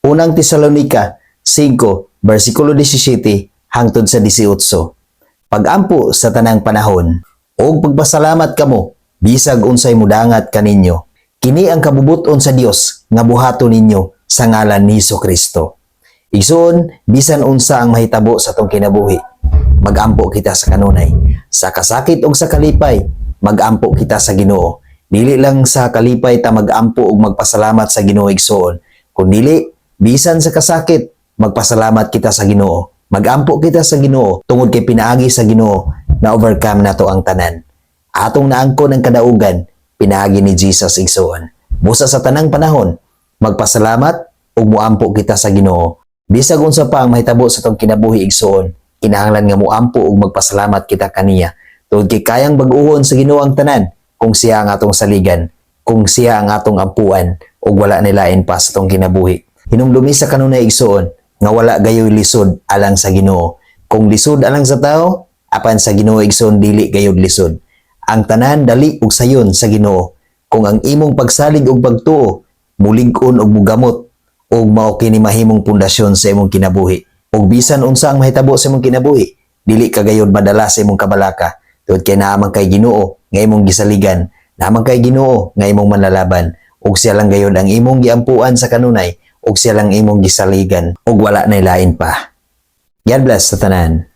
Unang Tesalonika 5 versikulo 17 hangtod sa 18. Pagampo sa tanang panahon ug pagpasalamat kamo bisag unsay mudangat kaninyo. Kini ang kabubut-on sa Dios nga buhaton ninyo sa ngalan ni Kristo. Igsoon, bisan unsa ang mahitabo sa atong kinabuhi, magampo kita sa kanunay. Sa kasakit ug sa kalipay, magampo kita sa Ginoo. Dili lang sa kalipay ta magampo ug magpasalamat sa Ginoo, igsoon, kundili bisan sa kasakit, magpasalamat kita sa Ginoo. Magampo kita sa Ginoo tungod kay pinaagi sa Ginoo na overcome nato ang tanan. Atong naangkon ang kadaugan pinaagi ni Jesus, igsoon. Busa sa tanang panahon, magpasalamat ug muampo kita sa Ginoo. Bisag unsa pa ang mahitabo sa atong kinabuhi, igsoon, kinahanglan nga muampo ug magpasalamat kita kaniya. Tungod kay kayang bag-uhon sa Ginoo ang tanan kung siya ang atong saligan, kung siya ang atong ampuan ug wala nilain pa sa atong kinabuhi. Hinumdumi sa kanunay, igsoon, nga wala gayoy lisod alang sa Ginoo. Kung lisod alang sa tao, apan sa Ginoo, igsoon, dili gayud lisod. Ang tanan dali ug sayon sa Ginoo. Kung ang imong pagsalig ug pagtuo mulig-on ug mugamot ug mao kini mahimong pundasyon sa imong kinabuhi. Ug bisan unsa ang mahitabo sa imong kinabuhi, dili ka gayud madala sa imong kabalaka. Tungod kay naa man kay Ginoo nga imong gisaligan, naa man kay Ginoo nga imong manlalaban, ug siya lang gayud ang imong giampuan sa kanunay, ug siya lang imong gisaligan, ug wala nay lain pa. God bless sa tanan.